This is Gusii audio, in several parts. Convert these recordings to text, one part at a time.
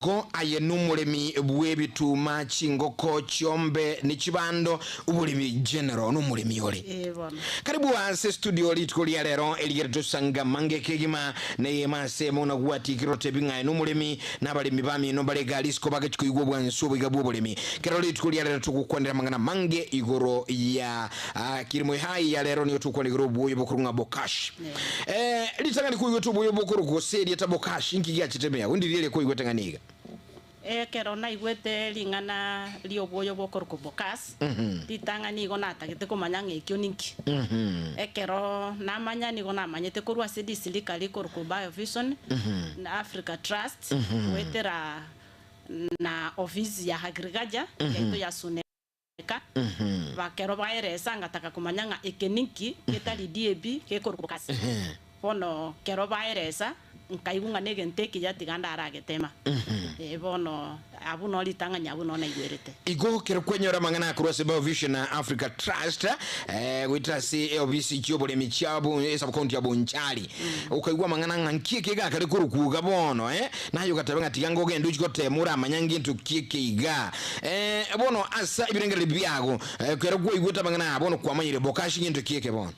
Igo aye nomoremi bw'ebituma, chingoko, chiombe, ne chibando, oboremi general nomoremi ore. Ee bono. Karibu ase studio rituko ria rero erigere tosanga mange kegima neyemo ase emo nagwatikire otebi ng'a aye nomoremi na abaremi bamino mbare iga risiko bagachi koigwa obwansu oboiga bw'oboremi. Kero rituko ria rero togokwanera amang'ana amange igoro ya Kilimo Hai ya rero nigo togokwana igoro obwoyo bokorwa ng'a bokash. Eh, ritang'ani koigwete obwoyo bokorokwa gose erieta bokash inki giachete ime yago? Ndiria eria koigwete ng'a niga. Ekero naigwete ring'ana ri'obwoyo bokorokwa bokash, ritang'ani igo natagete komanya ng'a ekio ninki. Ekero namanya nigo namanyete korwa ase risirika rikorokwa Biovision na Africa Trust goetera na ofisi ya Agriculture yaito ya Suneka. Bakero baeresa ngataka komanya ng'a eke ninki getari DAB gekorokwa bokasi. Bono kero baeresa nkaigwa ng'a negento ekiya tiga ndaragetema. Ee bono abwo no ritang'ani abwo no naigwerete. Igo kero kwenyora amang'ana akorwa ase Biovision na Africa Trust goetera ase eofisi chi'oboremi chia esub-county ya Bonchari, okaigwa amang'ana ng'a nki eke gakare korokwa iga bono naye ogateba ng'a tiga ngogende ochie gotema oramanya ngento ki eke iga. Bono ase ebirengererio biago, ekero kwaigwete amang'ana aya, bono kwamanyire bokashi ngento ki eke bono?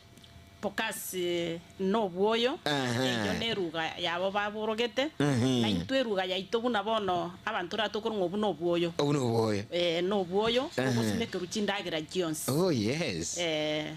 Bokasi nobwoyo, eyio neruga yabo baborogete, na intwe eruga yaito buna bono abanto ratokorwa ng'a obwo nobwoyo. Obwo nobwoyo. Ee, nobwoyo bogosumekerwa chindagera chionsi. Oh yes. Ee.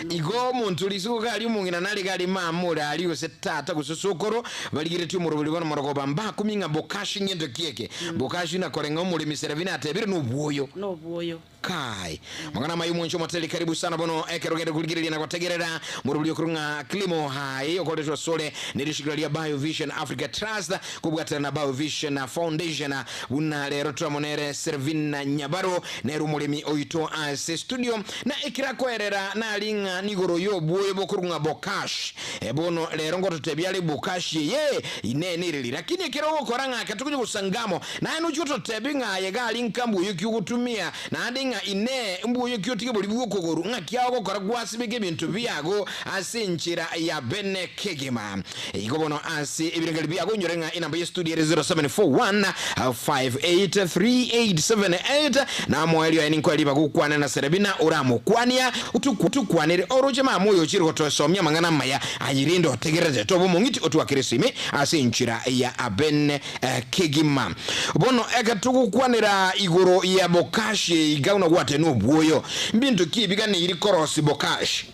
Igo omonto risuko gari omong'ina nare gari mama ore aria gose tata gose sokoro barigeretie omoroberi bono morogoba mbakumie ng'a bokashi ngento ki eke. Bokashi nakoreng'a omoremi Serafina atebire nobwoyo. Nobwoyo. Kai. Mang'ana amaya omwancho omoteri karibu sana bono ekero ogende korigereria na gotegerera moroberi okorwa ng'a Kilimo Hai okoretwa asore ne rishikira ria Biovision Africa Trust kobwatana na Biovision Foundation buna rero twamo nere Servina Nyabaro nere omoremi oito ase studio na ekero akoerera nari ng'a nigoro y'obwoyo bokorwa ng'a Bokash bono rero ngototebia are Bokash eye inee nereri lakini ekero ogokora ng'a aka tokonya gosangamo Naye nochie ototebi ng'a aye gari nka mbuya ki ogotumia, naende ng'a Inee, mbuya ki otige boria bw'okogoru, ng'aki agokora gwasibeka ebinto biago ase enchera ya bene kegima. Igo bono ase ebirengererio biago inyore ng'a enamba ye studio ere 0741583878, na omoerio aye ninkoe ribaga okwane na Serebina oramokwania, otukwanere oroche mama oyo ochire gotosomia amang'ana amaya aye rende otegererete tobe omong'iti otwakere esimi ase enchera ya bene Kegima. Bono eke togokwanera igoro ya bokashi iga buna gwate nobwoyo. Mbinto ki biganeiri korosi bokashi?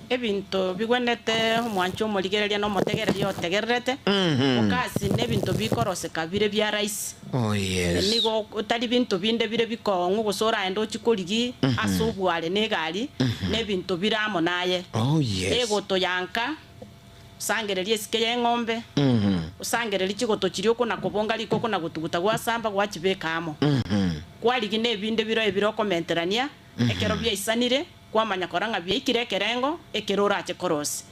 Ebinto bigwenerete omwanchi omorigereria na omotegereria otegererete. Bokasi nebinto bikoroseka bire bia rahisi. Oh yes. Nigo otari binto binde bire bikong'u gose oraende ochie korigi ase obware na egari, nebinto bire amo naye. Oh yes. Egotoyanka. Osangererie esike y'eng'ombe, osangererie chigoto chiria okona-kobonga riko okona-gotuguta gwasamba gwachibeka amo. Kwarigia nebinde biro ebire okomenterania, ekero biaisanire, kwamanya korora ng'a biaikire ekerengo ekere orache korosia.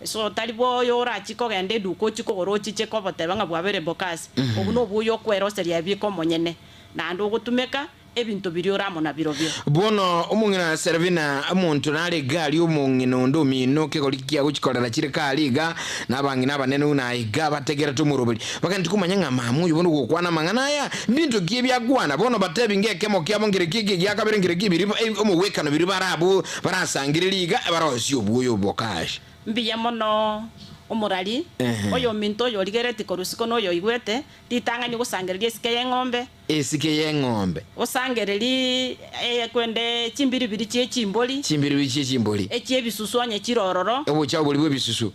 So tari boyo orachie kogenda eduka ochie kogora ochiche koboteba ng'a bwabeire bokasi. Obwo nobwoyo okweroseria ebiko omonyene, naende ogotumeka ebinto biria ore amo nabirobio. Bono omong'ina Servina, omonto nare iga aria omong'ina onde omino kegori kia gochikorera chire kare iga, na abang'ina abanene buna iga bategerete omoroberi, bagenda komanya ng'a mama oyo bono ogokwana amang'ana aya, mbinto ki ebi akwana? Bono batebi ng'ekemo kiabo nkereki eke egia kabere nkereki biria omogwekano biria barabwo barasangererie iga barosie obwoyo obokashi. Mbuya mono omorari, oyominto oyorigeretie korwa isiko na oyoigwete, ritang'ani ogosangereria esike y'eng'ombe. Esike y'eng'ombe. Osangererie ekwende chimbiribiri chie chimbori. Chimbiribiri chie chimbori. Echi'ebisusu onye chire ororo. Obochafu boria bw'ebisusu.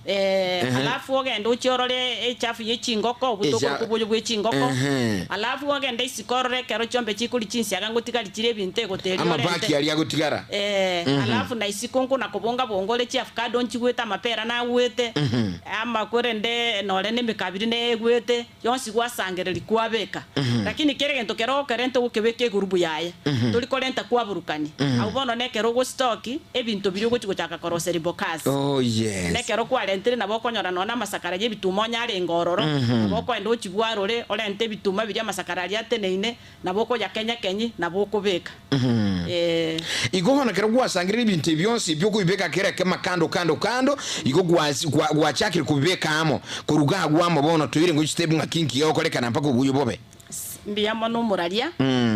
Alafu ogende ochie orore echafu ye chingoko, obuto okorokwa oboyo bwe chingoko. Alafu ogende isiko orore ekero chiombe chikoria chinsiaga ngotigari chire ebinto egoteria orente. Amabaki aria agotigara. Alafu na isiko nkona kobonga bonga ore chiafukado nchigwete amapera nagwete, ama korende nore nemekabiri negwete. Yonsi gwasangereria kwabeka. Lakini kera egento kere ogokerenta ogokebeka egurubu yaye, tori korenta kwaburukani. Abwo bono nekero ogostoki ebinto biria ogochi gochaka koroseria bokasi. Oh yes. Nekero kwarentire nabo okonyora nonya namasakara y'ebituma onye arenge ororo, nabo okoenda ochibwarore, orente ebituma biria amasakara aria ateneine, nabo okoyakenyakenyi, nabo okobeka. Ee. Igo bono ekero gwasangereire ebinto ebi bionsi ebi okobibeka kera ekemo kando kando kando, igo gwasi gwa gwachakire kobibeka amo, korwa iga agwo amo bono toire ngochitebi ng'aki nki gegokorekana mpaka obuya bobe. Mbuya mono omoraria,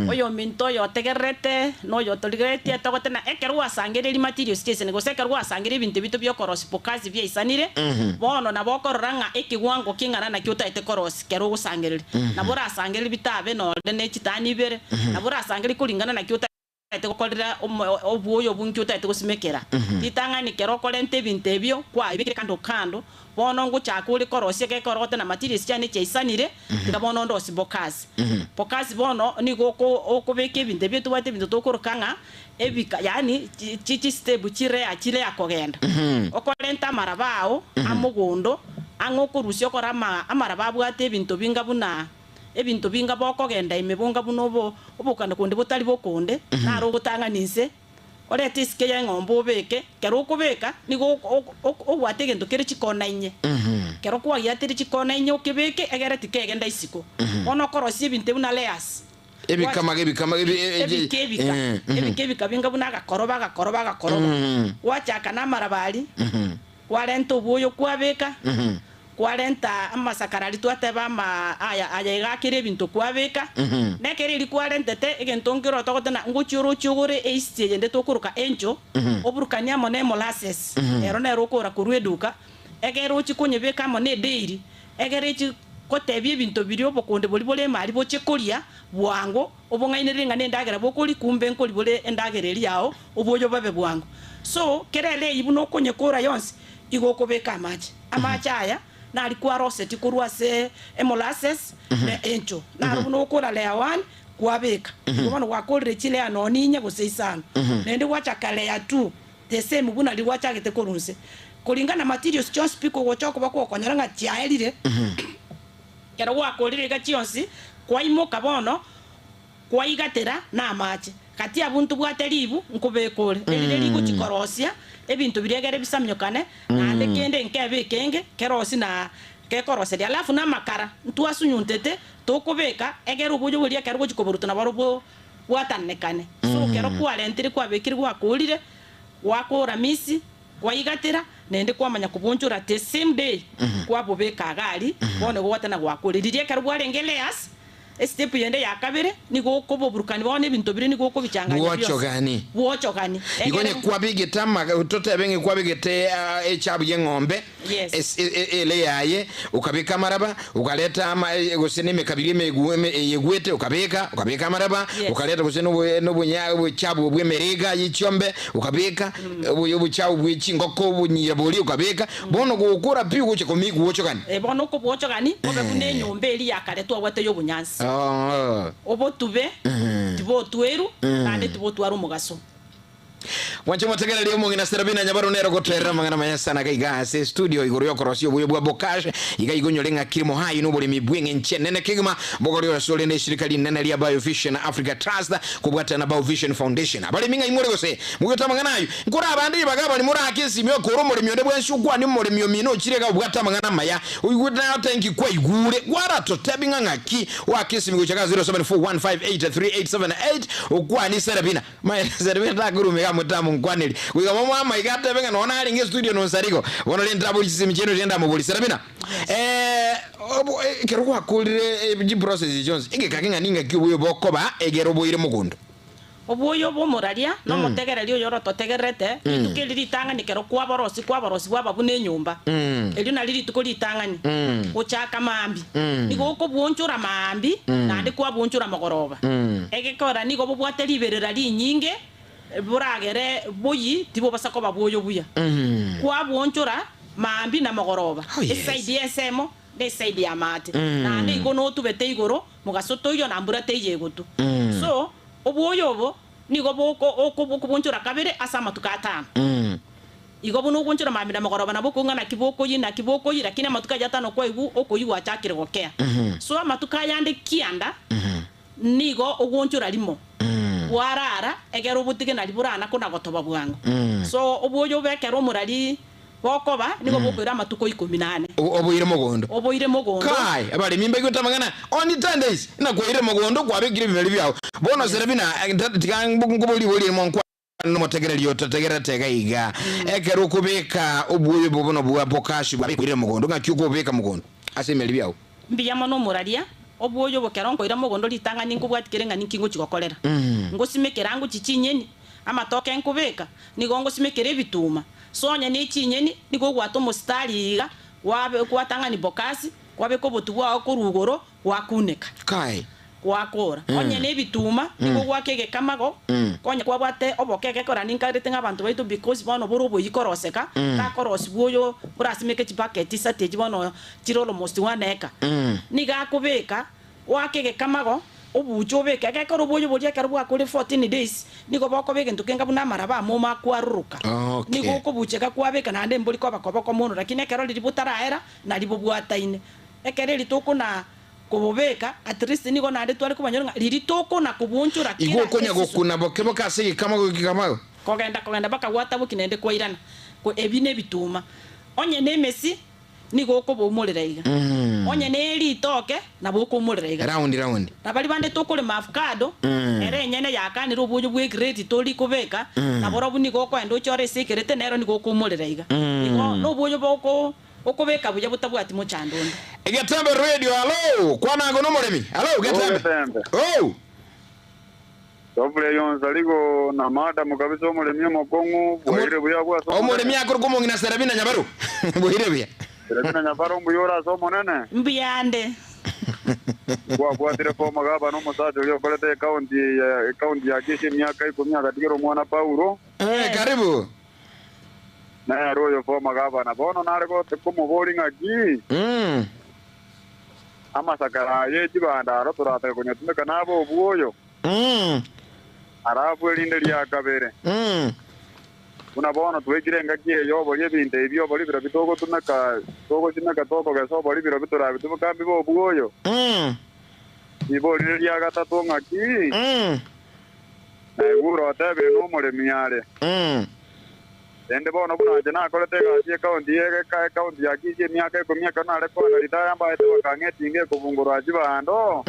oyominto oyotegererete na oyotorigeretie etogote, na ekero gwasangereiri materials chiaisane, gose ekero gwasangereiri ebinto ebito biokorosia pokasi biaisanire, bono nabo okorora ng'a ekewango king'ana naki otaete korosia kero ogosangereria. Nabo orasangererie bitabe nore ne chitani ibere, nabo orasangererie koringana naki otaete gokorera obwoyo obwo nki otaete gosimekera. Ritang'ani kero okorenta ebinto ebio kwabibekire kando kando, bono ngochaka ore korosia gekorogote na materials chiane chiaisanire, tiga bono ndosie bokasi. Bokasi bono nigo oko okobeka ebinto ebio tobwate ebinto tokoroka ng'a ebika yaani chi chistep chirea chirea kogenda. Okorenta amaraba ao amogondo, ang'e okorusia okore ama amaraba abwate ebinto binga buna. Ebinto binga bokogenda ime bonga buna obo obokano konde botari bokonde, naro ogotang'ana inse, orete esike y'eng'ombe obeke, kero okobeka nigo obwate egento kere chikona inye. Kero kwagiatire chikona inye okebeke egere tikegenda isiko. Bono okorosia ebinto buna layers. Ebikamago ebikamago ebi e- e- Ebika ebika, ebika ebika binga buna agakoroba agakoroba agakoroba. Gwachaka namaraba aria, kwarenta obwoyo kwabeka, Kwarenta amasakara aria twateba ama aya aya iga kera ebinto kwabeka, na ekero eria kwarentete egento nkere otogote na ngochia oroche ogore eyeast eyende tokoroka encho, oburukanie amo ne molasses, ero nero okogora korwa eduka, egere ochie konyebeka amo ne edairy, egere echi gotebia ebinto biria obokonde boria bore ime aria boche koria bwango, obong'ainereria ng'a nendagera bokoria kumbe nkori bore endagera eria yao oboyo bobe bwango. So, kera ere eyio buna okonyekora yonsi, igo okobeka amache. Amache aya nari kwaroseti korwa ase emolasses na encho, naro buna okora layer one kwabeka. Igo bono gwakorire chilayer nonya inye gose isano. Naende gwachaka layer two the same buna riria gwachagete korwa inse. Koringana materials chionsi pi kogocha okoba gokonyora ng'a chiaerire, ekero gwakorire iga chionsi, kwaimoka bono Kwaigatera namache. Gati abwo ntobwate ribu nkobeka ore, erire rigochia korosia ebinto biria egere bisamiokane, naende kende nkebe ekenge kerosie na gekoroseria. Alafu namakara ntwasunyuntete tokobeka egere oboyo boria ekero gochia koboruta naborobwo bwatanekane. So ekero kwarentire kwabekire gwakorire, gwakora misi, kwaigatera, naende kwamanya kobonchora the same day kwabobeka iga aria, bono igo gwatana gwakora. Riria ekero bwarenge layers. Esitepu yende ya kabere nigo okoboburukania bono ebinto biria nigo okobichangania bionsi. Bwochogani. Bwochogani. Igo Egere. onye kwabegete ama totebe ng'a kwabegete echabu y'eng'ombe Yes. es- e- e- ele yaye, okabeka amaraba, okareta ama e- gose na emekabiri emegu eme eyegwete okabeka, okabeka amaraba, Yes. okareta gose na obo na obonya obochabu bw'emerega ye chiombe okabeka, obo obochabu bwe chingoko obonyira boria okabeka, Bono gokora pi ogocha komi gwochogani. Ee, bono okobwochogani bobe buna enyomba eria ya kare twabwate y'obonyansi. Obotube tibotweru, naende tibotwara omogaso. Mwanche motegererie omong'ina Serabina Nyabaro nere ogotoerera amang'ana maya sana iga iga ase estudio igoro y'okorosia obuya bwa Bokash iga igo onyore ng'a Kilimo Hai noboremi bw'eng'encho enene kegima bogori ase ore neshirika rinene ria Biovision Africa Trust kobwatana na Biovision Foundation. Abaremi ng'ai more gose Moigwete amang'ana ayio? Nkore abande ribaga abare moraake esimi okore omoremi onde bwensi okwane omoremi omino ochire iga obwate amang'ana amaya. Oigwete naye ote nki kwaigure? Kwaratotebi ng'a ng'aki? Oake esimi gocha iga 0741583878 okwanie Serabina. Maene Serabina takoruma iga motamonkwaneri. Goika momoe amaiga atebe ng'a nonya narenge estudio nonsarigo. Bono rende ntabori chisemi chiaino riria ndamobori Serabina. Eh, obo ekero gwakorire chiprocess chionsi egeka keng'ani ng'aki oboyo bokoba egere oboire mogondo. Obwoyo bw'omoraria na omotegereri oyorototegererete, rituko eri ritang'ani ekero kwaborosia kwaborosia bwaba buna enyomba, erio nario rituko ritang'ani gochaka maambia, nigo okobwonchora maambia, naende kwabwonchora mogoroba. Egekora nigo bobwate riberera rinyinge boragere boyie tibobasa koba bwoyo buya. Kwabwonchora maambia na mogoroba, esaidi y'ensemo na esaidi y'amaate, naende igo notubete igoro, mogaso toiyo na mbura teiyo egotwa. So, Obwoyo obo nigo bokobonchora kabere ase amatuko atano. Igo buna ogonchora mambia na mogoroba nabo okong'a naki bokoyia, naki bokoyia, lakini amatuko ayio atano kwaigwa okoyia gwachakire gokea. So amatuko ayande kianda, Nigo ogwonchora rimo, bwarara, ekero obotige nari borana kona gotoba bwango. So obwoyo obe ekero omorari bokoba nigo bokoira amatuko ikomi na ane. Oboire mogondo. Oboire mogondo. Kai, abaremi mbaigwete amang'ana, Only ten days, ng'a kwairire mogondo kwabekire ebimeri biao. Bono Serafina, tiga nkoborie riborio erimo nkwane nomotegereri otategererete iga iga. Ekero okobeka obwoyo obo bono bwa bokashi bwabekwire mogondo, ng'aki okobobeka mogondo ase ebimeri biao? Mbuya mono omoraria, obwoyo obo kero nkoira mogondo ritang'ani nkobwati kere ng'a ninki ngochia gokorera. Ngosimekera ngochie chinyeni, amatoke nkobeka, nigo ngosimekera ebituma. So onye ne chinyeni, nigo ogwata omositari iga, kwabe gwatang'ani bokasi, kwabeka obotu bwao korwa igoro, gwakuneka. Kai. Gwakora. Onye nebituma, nigo ogwaka egekamago, konya kwabwate oboke egekora ninkarete ng'a abanto baito because bono bore oboyia koroseka, takorosibwa oyo orasimeke chibucket isato echi bono chire almost one acre. Nigo akobeka, oake egekamago, obuche obeke, egekora oboyia boria ekero bwakorire 14 days, nigo bokoba egento kenga buna amaraba amomo akwaroroka. Nigo okobucheka kwabeka naende mbori koba koboko mono, lakini ekero riria botaraera, nari bobwataine. Ekero eri tokona kobobeka, at least nigo naende tware kobanyora ng'a riria tokona kobwonchora Igo kera okonya esiso. gokuna boke boke ase egekamago egekamago. Kogenda kogenda mpaka gwatabokia naende kwairana. Ko ebi nebituma. Onye nemesi, nigo okoboumorera iga. Onye ne ritoke, nabo okoumorera iga. Round round. Na baria bande tokorema avocado, ere enyene yakanire obwoyo bwe grade tori kobeka, naborobwo nigo okoenda ochore ase ekerete nero nigo okoumorera iga. Igo nobwoyo boko. Okobeka buya botabwati mochando onde. Getembe radio alo kwana ango nomoremi alo Oh, getembe Getembe. oh. Tobure yonsi rigo na madam kabisa omoremi omokong'u bwaire buya bwa ase Omoremi omonene. akorokwa omong'ina Serabina Nyabaru bwaire buya. Serabina Nyabaru mbuya ore ase omonene. Mbuya ande. Kwabwatire former gavana omosacha oria okorete ecounty ya ecounty ya Kisii emiaka ikomi agatigera omwana Paulo. Eh, karibu. Nere oyo former gavana bono nare komoboria ng'aki amasakara aye chibanda aro toratake konyatumeka nabe obwoyo, alafu erinde ria kabere. Buna bono twaikire engaki eye y'oboria ebinto ebi bi'oboria birobio togotumeka, togosimeka tokogesa oboria birobio torabitumeka mbibe obwoyo. Ribori riria ria gatato ng'aki? Naigure otebire nomoremi are. Rende bono buna inche nakorete egasi y'ekaunti y'ekaunti ya Kisii emiaka ikomi ekero nare koenda ritaya mbaete bakang'a etinga ekobungorora chibando.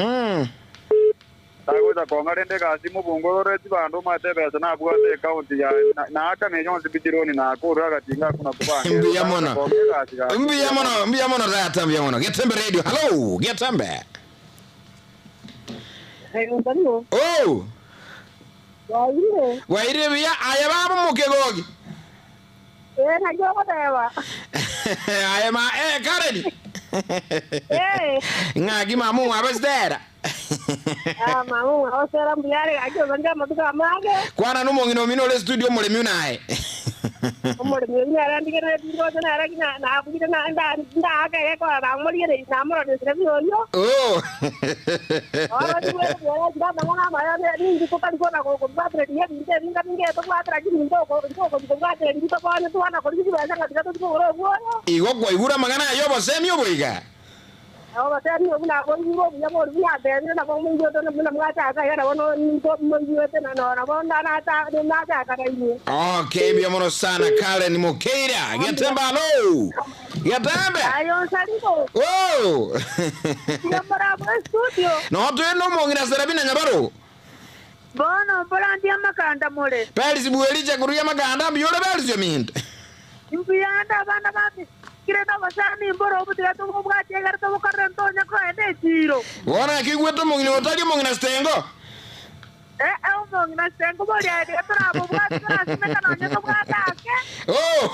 Tagocha kong'a rende egasi mobungorore chibando omanyete ebesa nabwate ekaunti ya naakana eyio yonsi pi chironi nakorure agatinga akwo nakwo bang'ete. Mbuya Tagocha mono. kong'a egasi gaki Mbuya mbuya mono, mono. mbuya mono tata, mbuya mono. Getembe radio. Hello, Getembe. Oh. Bwairire. Bwairire buya aye baba omokegogi. Ee, naki ogoteba. Aye ma eh Karen. Ee. Ng'aki mama omwabo Estera. Ah, mama omwabo Estera mbuya are gaki obangire amatuko amange. Kwana nomong'ina omino ore studio omoremi buna aye. Omoremi oyio nere ndigerereti ngocha nere ki na- nabugire na- nda- ndaaka egekora namorigereiri namororesire buya oyio. Oh. Ororigwe bwerechire amang'ana amaya ne- ninki totari kona go- kobwatereria ebinto ebinga binge tobwate lakini ntoko ntokochi kobwatereria bitokonye twana korigia chibesa ng'a tiga tochi kogora obwoyo. Igo kwaigure amang'ana aya obosemi obo iga? Obosemi obwo naboigure obuya boria buna atebire, nabo moigwete buna mwachaka iga, nabo ninto moigwete na nabo nachaka nainwe. Okay, mbuya mono sana Karen Mokeira. Getembe alo. Getembe. Aye Onsarigo, Oh. tiga morabwo estudio. No tore nomong'ina Serabina Nyabaro. Bono mborantie amakanda more. Perisi bweriche korugia amakanda mbuya ore Perisi ominto. Mbuya ande abana ba Kire nobosani mboro obotiga tobobwatie egere tobokorere ntonya koenda echiiro. Bono naki oigwete omong'ina otari omong'ina Stengo? Ee, omong'ina Stengo boria aye tiga torabobwati torasimeka nonya tobwate ake. Oh!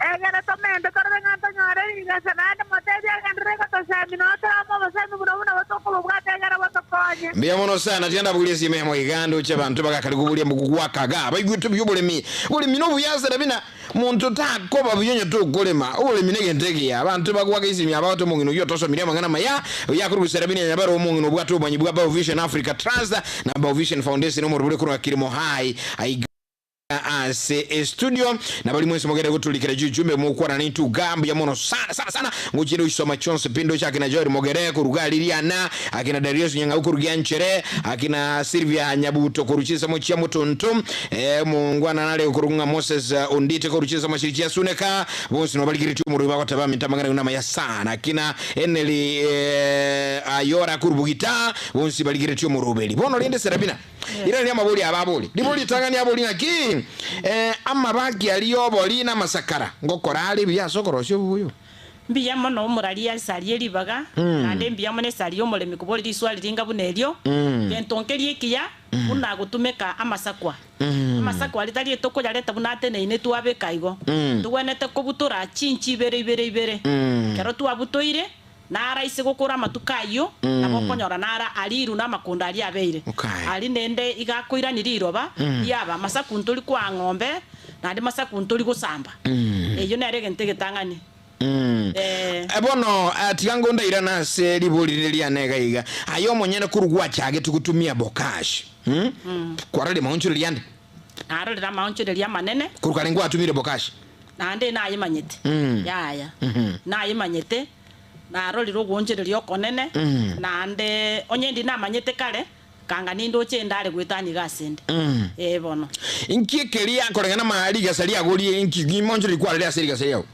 Egere tomente torore ng'a ntonyore rigesa naende motebie agenderere gotosemi nonya torame obosemi buna buna botokobobwata egere botokonye. Mbuya mono sana, tiga ndabogorie esime yamo iga ndoche abanto bagakare koboria mbu gwakaga baigwete buya oboremi. Oboremi nobuya ase Rabina. Monto takoba buya onye tokorema. Oboremi negento ekiya. Abanto bagoaka isimi aba gote omong'ina oyio otosomirie amang'ana amaya, oyio akorwa Serabina Nyabaro, omong'ina obwate obomanyi bwa Bauvision Africa Trust na Bauvision Foundation, omorobori okorwa Kilimo High. Aiga. Ase estudio nabari mwensi mogende goturikera chichumbe mokwana naintwe iga mbuya mono sana sana sana ngochire goisoma chionsi pi ndoche akina Joel Mogere koruga Liliana akina Darius Nyang'au koruga Gianchere akina Sylvia Nyabuto koru chinsemo chia Motonto eh, omongwana nare okorokwa ng'a Moses Ondite koru chinsemo chiri chia Suneka bonsi nabo barigeretie omorwoti bagoteba aminto amang'ana ayio namaya sana akina Henry eh, Ayora koru Bogita bonsi barigeretie omoroberi bono rende Serabina Iraneria amabori aba abori. Ribori ritang'ani abori ng'aki? Amabaki aria y'obori na amasakara ngokora are buya ase okorosia oboyo. Mbuya mono omoraria ase aria ribaga, naende mbuya mono ase aria omoremi koboria riswali ringa buna erio, Gento nkeria ekiya buna gotumeka amasakwa. Amasakwa aria tari tokoyareta buna ateneine twabeka igo. Togwenerete kobutora chinchi ibere ibere ibere. Ekero twabutoire, Nara ise gokora amatuko ayio, nabo okonyora nara ariirwe namakondo aria abeire. Aria nende iga akoirania riroba riaba masaku ntori koa ng'ombe, naende masaku ntori gosamba. Eyio nere egento egetang'ani. Ee. Bono tiga ngondairane ase ribori rire riane iga iga. Aye omonyene korwa gwachagete gotumia bokash, kwarorire maonchoreria ande? Narorire amaonchoreria amanene. Korwa kare ngwatumire bokash? Naende nayemanyete, yaya, nayemanyete. Narorire ogwoonchereria okonene, naende onye ndi namanyete kare, kanga nindoche endare goetania iga ase 'nde. Ee bono. Inki ekeria koreng'ana na rigesa riago rie inki imoonchoreria kwarire ase rigesa riago?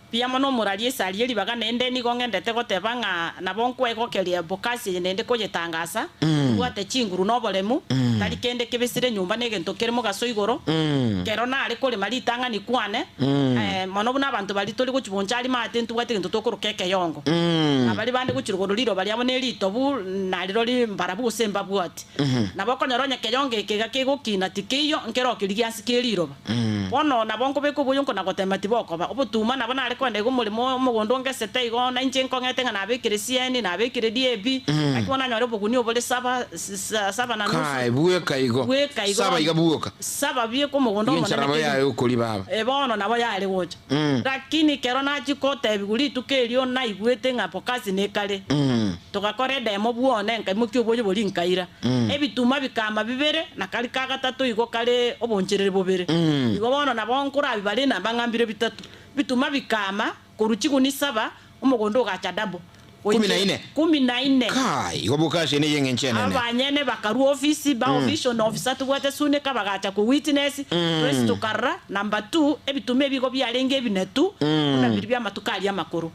Mbuya mono omoraria esari ye ribaga, naende nigo ng'endete goteba ng'a nabo nkwegokeria bokasi eye naende koyetangasa, mbwate chinguru na oboremu, tari kende kebesire nyomba na egento kere mogaso igoro, Ekero nare korema ritang'ani kwane, mono buna abanto baria tori gochia bonchari maate ntobwate egento tokoroka ekeyongo. Na baria bande gochia rogoro riroba riabo ne ritobu, narirori mbarabwo gose mbabwati. Nabo okonyora onye ekeyongo eke iga kegokina tikeiyo, nkerokeri giansi kie riroba. Bono nabo nkobeka oboyo nkona gotema tibokoba. Obotuma nabo nare kogenda iga omoremo omogondo ongesete igo, na inche nkong'ete ng'a nabekire CN, nabekire DAP, naki bono nanyore obogunia obore saba, saba na nusu. Kai, bweka igo. Bweka igo. Saba iga bwoka. Saba bieka omogondo Enchara omonene nabo kegima. yaye okori baba. Eh, bono nabo yare gocha. Lakini kero nachia kotebigwa rituko erio naigwete ng'a Bokasi nekare. Togakora edemo bwone, nkaimokia oboyo boria nkaira. Ebituma bikama bibere, na karia ka gatato igo kare oboncherere bobere. Igo bono nabo nkorabibare inamba ng'a mbire bitato. Ebituma bikama korwa chiguni saba, omogondo ogacha double. Kumi na ine. Kumi na ine. Kai, igo Bokasi ene y'engencho enene. Abanyene bakarua ofisi, ba official officer tobwate Suneka bagacha ko witness, twensi tokarora, number two, ebituma ebi igo biarenge ebinetu, buna biria bi'amatuko aria amakoro.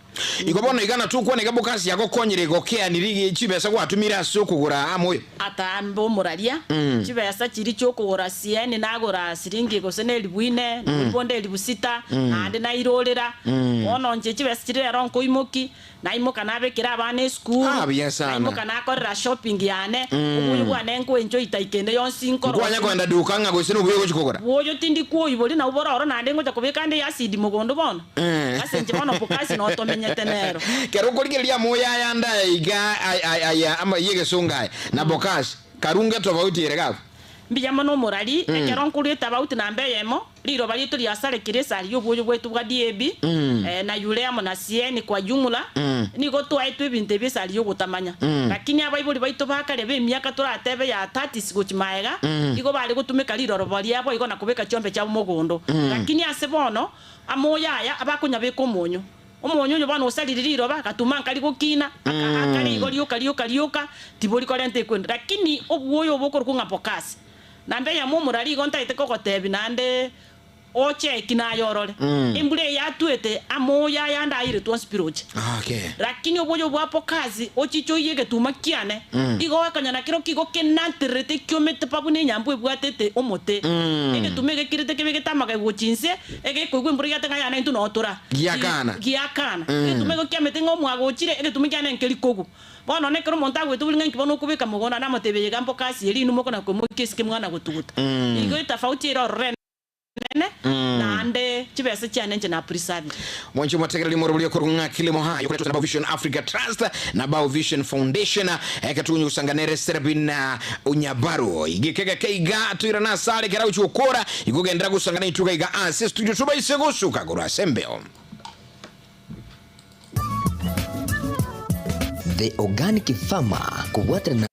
Igo bono iga natokwane iga Bokasi yagokonyire gokeaniri chibesa gwatumire ase okogora amoyo. Atambe omoraria, chibesa chiria chi'okogora CN nagora siringi gose ne elibu ine, na bori bonde elibu sita, naende nairorera. Bono inche chibesa chiria rero nkoimoki, Naimoka nabekera abana esukuru, Ah, buya sana. naimoka nakorera shopping yane, obuya bwane nkoenjoy taika ende yonsi Nkwanya nkorosia. kogenda duka ng'a gose nobuya ogochia kogora. Bwoyo tindi kwoiboria nabwo bororo naende ngocha kobeka ande acid mogondo bono. Ase inche bono bokasi notomenyete nero. Kero okorigereria amoyo aya ande aya iga aya ama y'egesongo aya na bokasi, karunge tofauti ere gabu. Mbuya mono omorari, ekero nkorua etabauti namba eyemo, Riroba riaito riasarekire esari y'obwoyo bwaito bwa DAB, na Urea amo na CN kwa jumla, nigo twaetwe ebinto ebi esari y'ogotamanya. Lakini abaibori baito ba kare b'emiaka toratebe ya thirties gochia maega, igo bare gotumeka riroroba riabo igo na kobeka chiombe chiabo mogondo. Lakini ase bono, amoyo aya abakonyabeka omonyo. Omonyo oyo bono osarire riroba, agatuma nkari gokina, aka akare igo rioka rioka rioka, tibori korenta ekwendo. Lakini obwoyo obo okorokwa ng'a bokasi. Naende eyemo omorari igo ntaete kogotebia naende oche eki naye orore. Embura eye yatwete amoyo aya ande aire twonsi pi roche. Lakini oboyo bwa Bokazi ochiche oiye egetuma kiane, igo okonya na kero kigo kenantererete kiomete pa buna enyambu ebwatete omote. Egetuma egekirete kebegete amagega gochia inse, egekoigwa embura giate ng'a yane intwe noo tora. Giakana. Giakana. Egetuma igo kiamete ng'a omwaga ochire, egetuma kiane nkeri kogwa. Bono nekero omonto agoeta bori ng'a inki bono okobeka mogondo, naende amotebie, Iga mboka ase eri inwe mokona koimokia esike mwana gotuguta. Igo etafauti ere ororo enene, naende chibesa chiane inche napurisabire. Mwanche motegereri morobori okorwa ng'a Kilimo High okoretwa na Bao Vision Africa Trust na Bao Vision Foundation eke tugonye gosanga nere Serapin Onyabaru igeke geke iga toirane asare ekero agochia gokora igo genderera gosanga naintwe iga iga ase studio tobaise gosuka korwa ase embeo. The Organic Farmer kobwaterana.